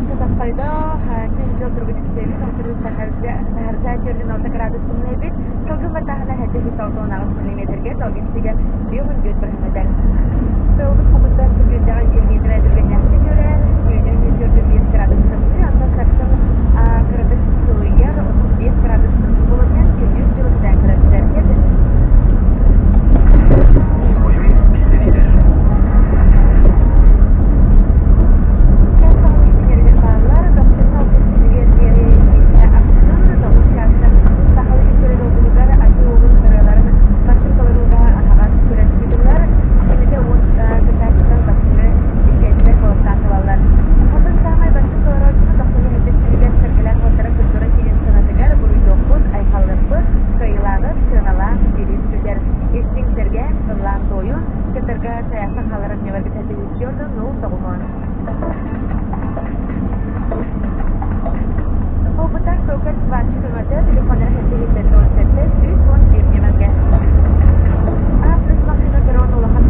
Чатаххайда күн-дьыл туругун истэбит, ол таһырдьа 46 градус тымныйбыт, сылгы баттааһына 768 миллиметргэ, долгистигэ 54 бырыһыан. Сылгы хомуттан секүндэҕэ 1 метр түргэннээхтик үрэр, түүнүн 145 градус тымныы, онтон сарсын кыратык сылыйар, 35 градус тымныы буолан күнүс дьылыттан кыратыгар Истиҥ сэргээн, ыллаан туойун, кытарга сайаахха хааларын ньымаргыта түһүччү нул тоҕуһун. Опытан Кокер сварщик өҥөтө телефоннара 777 111 ньымарга. А плюс машина дрон улахан